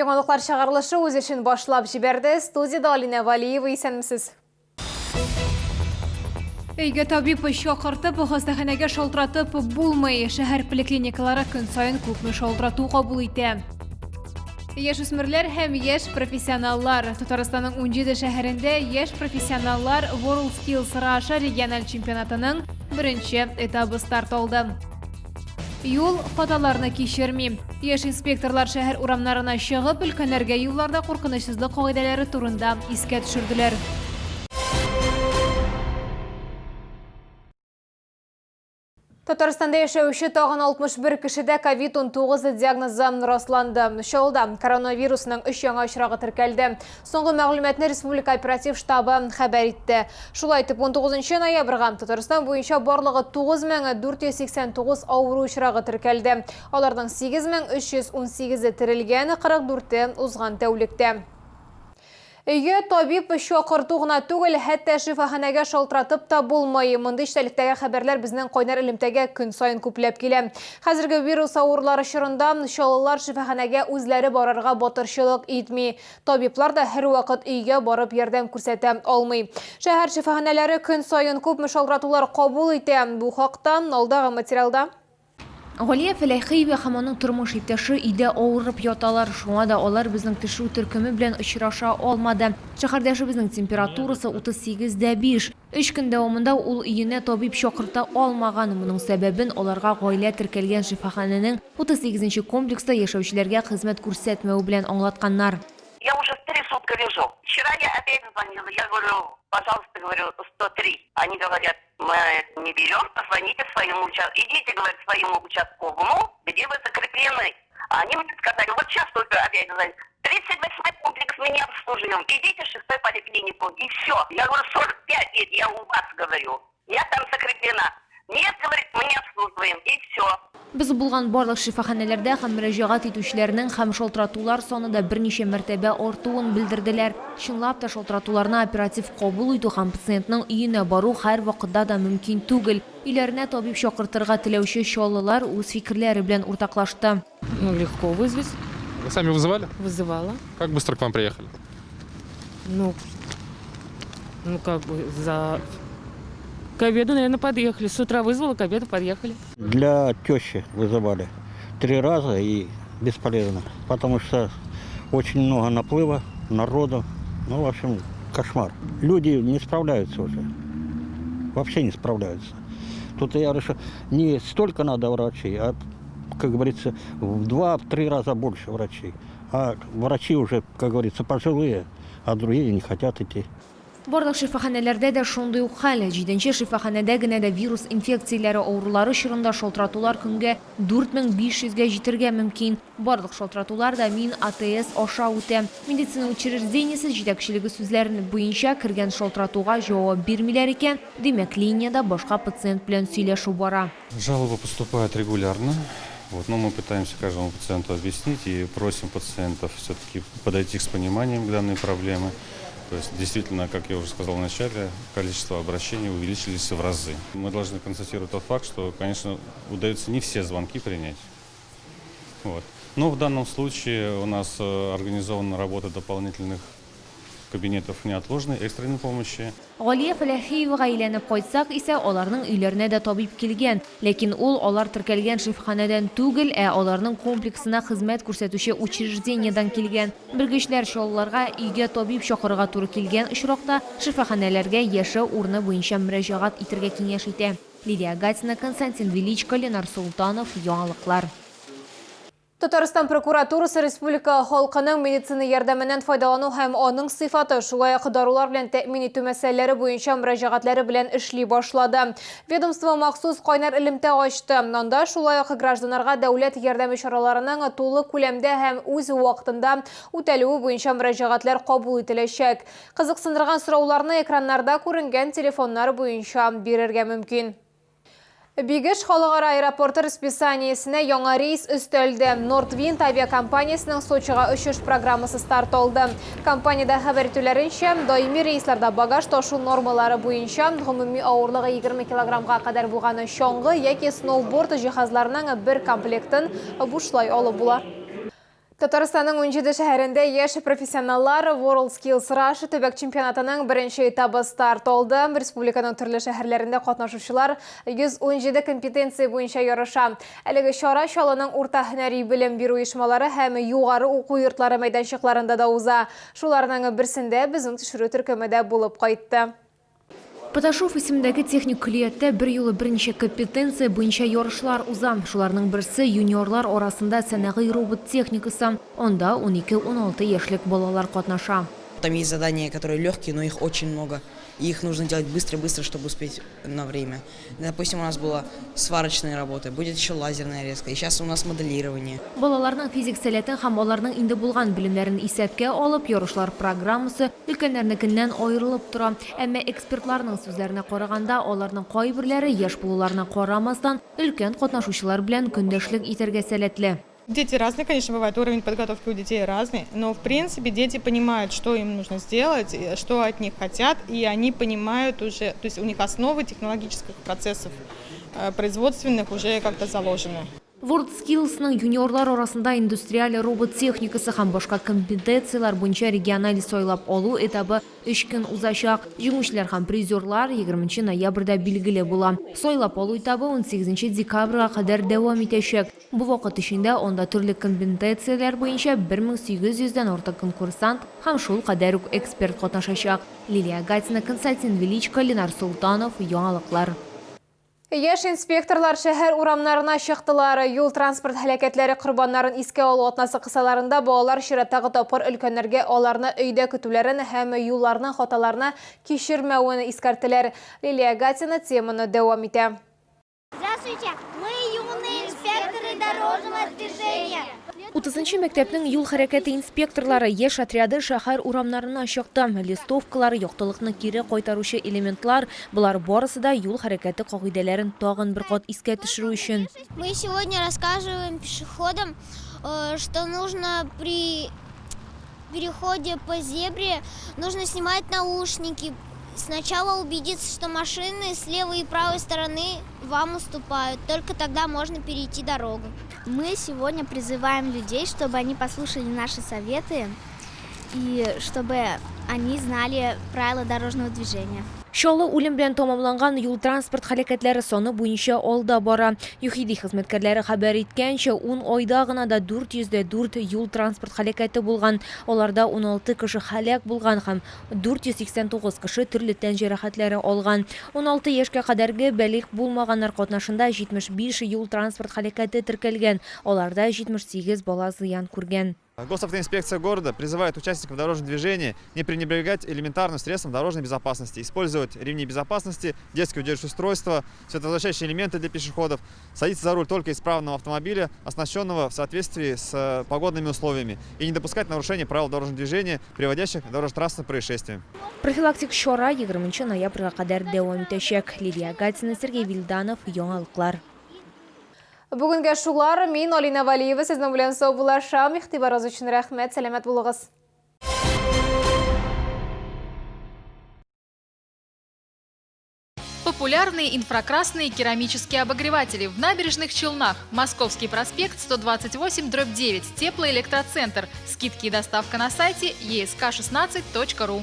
Яңалыклар чыгарылышы үз эшен башлап җибәрде. Студиядә Алинә Валиева, исәнмесез. Өйгә табиб чакыртып, хастаханәгә шалтыратып булмый. Шәһәр поликлиникалары көн саен күпме шалтырату кабул итә. Яшүсмерләр һәм яшь профессионаллар. Татарстанның 17 шәһәрендә яшь профессионаллар WorldSkills Russia региональ чемпионатының беренче этабы старт алды. Юл хаталарны кичерми. Яшь инспекторлар шәһәр урамнарына чыгып, өлкәннәргә юлларда куркынычсызлык кагыйдәләре турында искә төшерделәр. Татарстанда яшәүче тагын 61 кешедә ковид-19 диагнозы расланды. Чаллыда коронавирусның өч яңа очрагы теркәлде. Соңгы мәгълүматны Республика оператив штабы хәбәр итте. Шулай итеп, 19 ноябрьгә Татарстан буенча барлыгы 9489 авыру очрагы теркәлде. Аларның 8318-е терелгән, 44-е узган тәүлектә. Өйгә табиб чакырту гына түгел, хәтта шифаханәгә шалтыратып та булмый. Мондый эчтәлектәге хәбәрләр безнең кайнар элемтәгә көн саен күпләп килә. Хәзерге вирус авырулары чорында чаллылар шифаханәгә үзләре барырга батырчылык итми. Табиблар да һәрвакыт өйгә барып ярдәм күрсәтә алмый. Шәһәр шифаханәләре көн саен күпме шалтыратулар кабул итә? Бу хакта алдагы материалда. Галия Фәләхиева һәм аның тормыш иптәше өйдә авырып яталар, шуңа да алар безнең төшерү төркеме белән очраша алмады. Шәһәрдәшебезнең температурасы 38 дә 5. Өч көн дәвамында ул өенә табиб чакырта алмаган. Моның сәбәбен аларга гаилә теркәлгән шифаханәнең 38 нче комплекста яшәүчеләргә хезмәт күрсәтмәве белән аңлатканнар. Я уже три сутка лежу. Вчера я опять звонила, я говорю, пожалуйста, говорю, 103. Они говорят, Мы не берем, позвоните своему участковому. Идите, говорит, своему участковому, где вы закреплены. Они мне сказали, вот сейчас только опять звонят. 38-й комплекс мы не обслуживаем. Идите в 6-й поликлинику. И все. Я говорю, 45 лет я у вас говорю. Я там закреплена. Нет, говорит, мы не обслуживаем. И все. Без булган барлык шифаханәләрдә һәм мөрәҗәгать итүчеләрнең һәм шалтыратулар саны да берничә мәртәбә артуын белдерделәр. Чынлап та, шалтыратуларны оператив кабул итү һәм пациентның өенә бару һәрвакытта да мөмкин түгел. Өйләренә табиб чакыртырга теләүче чаллылар үз фикерләре белән уртаклашты. Ну, легко вызвать. Вы сами вызывали? Вызывала. Как быстро к вам приехали? Ну, ну как бы за... К обеду, наверное, подъехали. С утра вызвала, к обеду подъехали. Для тещи вызывали три раза и бесполезно, потому что очень много наплыва народу. Ну, в общем, кошмар. Люди не справляются уже. Вообще не справляются. Тут я решил, не столько надо врачей, а, как говорится, в два-три раза больше врачей. А врачи уже, как говорится, пожилые, а другие не хотят идти. Барлык шифаханәләрдә дә шундый ук хәл. Җиденче шифаханәдә генә дә вирус инфекцияләре авырулары чорында шалтыратулар көнгә 4500 гә җитергә мөмкин. Барлык шалтыратулар да Мин АТС аша үтә. Медицина учреждениесе җитәкчелеге сүзләрен буенча, кергән шалтыратуга җавап бирмиләр икән, димәк, линиядә башка пациент белән сөйләшү бара. Жалобы поступают регулярно. Вот, но мы пытаемся каждому пациенту объяснить и просим пациентов все-таки подойти с пониманием к данной проблеме. То есть, действительно, как я уже сказал в начале, количество обращений увеличились в разы. Мы должны констатировать тот факт, что, конечно, удается не все звонки принять. Вот. Но в данном случае у нас э, организована работа дополнительных кабинетов неотложной экстренной помощи. Галия Фәләхиевага әйләнеп кайтсак исә, аларның өйләренә дә табиб килгән. Ләкин ул алар теркәлгән шифаханәдән түгел, ә аларның комплексына хезмәт күрсәтүче учреждениедән килгән. Белгечләр чаллыларга өйгә табиб чакырырга туры килгән очракта, шифаханәләргә яшәү урыны буенча мөрәҗәгать итергә киңәш итә. Лилия Гатина, Константин Величко, Ленар Солтанов, Яңалыклар. Татарстан прокуратурасы республика халкының медицина ярдәменнән файдалану һәм аның сыйфаты, шулай ук дарулар белән тәэмин итү мәсьәләләре буенча мөрәҗәгатьләре белән эшли башлады. Ведомство махсус кайнар элемтә ачты. Анда шулай ук гражданнарга дәүләт ярдәме чараларының тулы күләмдә һәм үз вакытында үтәлүе буенча мөрәҗәгатьләр кабул ителәчәк. Кызыксындырган сорауларны экраннарда күренгән телефоннар буенча бирергә мөмкин. Бигеш халыкара аэропорты расписаниесенә яңа рейс өстәлде. Nordwind авиакомпаниясенең Сочига очыш программасы старт алды. Компаниядә хәбәр итүләренчә, даими рейсларда багаж ташу нормалары буенча гомуми авырлыгы 20 килограммга кадәр булган чаңгы яки сноуборд җиһазларының бер комплектын бушлай алып була. Татарстанның 17 шәһәрендә яшь профессионаллар WorldSkills Russia төбәк чемпионатының беренче этабы старт алды. Республиканың төрле шәһәрләрендә катнашучылар 117 компетенция буенча ярыша. Әлеге чара Чаллының урта һөнәри белем бирү оешмалары һәм югары уку йортлары мәйданчыкларында да уза. Шуларның берсендә безнең төшерү төркеме дә булып кайтты. Поташов исемендәге техник көллияттә берьюлы берничә компетенция буенча ярышлар уза. Шуларның берсе, юниорлар арасында сәнәгый робот техникасы. Анда унике-уналты яшьлек балалар катнаша. Там есть задания, которые легкие, но их очень много. И их нужно делать быстро-быстро, чтобы успеть на время. Допустим, у нас была сварочная работа, будет еще лазерная резка, и сейчас у нас моделирование. Балаларның физик сәләтен һәм аларның инде булган белемнәрен исәпкә алып, ярышлар программасы өлкәннәрнекеннән аерылып тора. Әмма экспертларның сүзләренә караганда, аларның кайберләре, яшь булуларына карамастан, өлкән катнашучылар белән көндәшлек итәргә сәләтле. Дети разные, конечно, бывают, уровень подготовки у детей разный, но в принципе дети понимают, что им нужно сделать, что от них хотят, и они понимают уже, то есть у них основы технологических процессов производственных уже как-то заложены. WorldSkills-ның юниорлар арасында индустриаль робот техникасы һәм башка компетенцияләр буенча региональ сайлап алу этабы өч көн узачак. Җиңүчеләр һәм призерлар 20 ноябрьдә билгеле була. Сайлап алу этабы 18 декабрьгә кадәр дәвам итәчәк. Бу вакыт эчендә анда төрле компетенцияләр буенча 1800 дән артык конкурсант һәм шул кадәр үк эксперт катнашачак. Лилия Гатина, Константин Величко, Ленар Солтанов, Яңалыклар. Яшь инспекторлар шәһәр урамнарына чыктылар. Юл-транспорт һәлакәтләре корбаннарын искә алу атнасы кысаларында балалар чираттагы тапкыр өлкәннәргә аларны өйдә көтүләрен һәм юлларның хаталарны кичермәвен искәрттеләр. Лилия Гатина теманы дәвам итә. Здравствуйте, мы юные инспекторы дорожного движения. Утызынчы мәктәпнең юл хәрәкәте инспекторлары яшь отряды шәһәр урамнарына чыкты. Листовкалар, яктылыкны кире кайтаручы элементлар, болар барысы да юл хәрәкәте кагыйдәләрен тагын бер кат искә төшерү өчен. Мы сегодня рассказываем пешеходам, что нужно при переходе по зебре нужно снимать наушники. Сначала убедиться, что машины с левой и правой стороны вам уступают. Только тогда можно перейти дорогу. Мы сегодня призываем людей, чтобы они послушали наши советы и чтобы они знали правила дорожного движения. Чаллы үлем белән тәмамланган юл-транспорт һәлакәтләре саны буенча алда бара. ЮХИДИ хезмәткәрләре хәбәр иткәнчә, ун айда гына да 404 юл-транспорт һәлакәте булган. Аларда 16 кеше һәлак булган һәм 489 кеше төрле тән җәрәхәтләре алган. 16 яшькә кадәрге балигъ булмаганнар катнашында 75 юл-транспорт һәлакәте теркәлгән. Аларда 78 бала зыян күргән. Госавтоинспекция города призывает участников дорожного движения не пренебрегать элементарным средством дорожной безопасности, использовать ремни безопасности, детские удерживающие устройства, световозвращающие элементы для пешеходов, садиться за руль только исправного автомобиля, оснащенного в соответствии с погодными условиями, и не допускать нарушения правил дорожного движения, приводящих к дорожно-транспортным происшествиям. Профилактик чара 20 ноябрьгә кадәр дәвам итәчәк. Лилия Гатина, Сергей Вильданов, Яңалыклар. Бүгенгә шулар. Мин Алина Валиева сезнең белән саубуллашам. Игътибарыгыз өчен рәхмәт. Сәламәт булыгыз. Популярные инфракрасные керамические обогреватели в набережных Челнах. Московский проспект 128/9. Теплоэлектроцентр. Скидки и доставка на сайте еск16.ру.